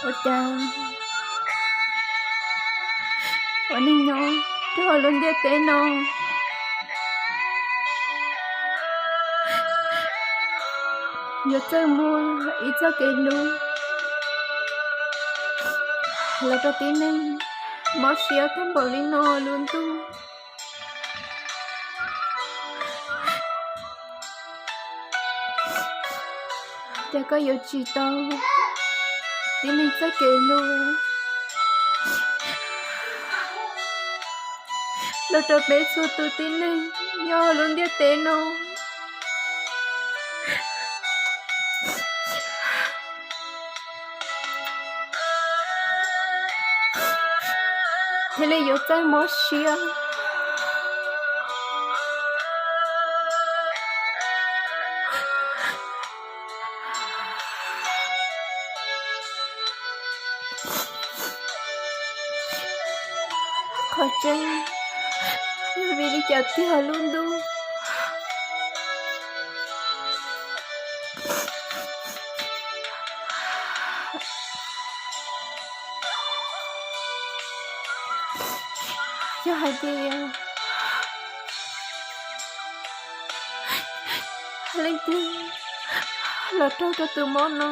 Ua cas ua neeg nyob rau lub ntiaj teb no yuav txawj muaj ib txoj kev hlub los rau tib neeg mob siab tag npaum li no lub ntuj. Ces koj yuav tsis tau tib neeg txoj kev hlub los rau peb txhua tus tib neeg nyob lub ntiaj teb no. Thiaj li yuav txawj mob siab. Qhov tseeb, vim li cas tiag lub ntuj yog hais tias leej twg los raug rau tus mob no,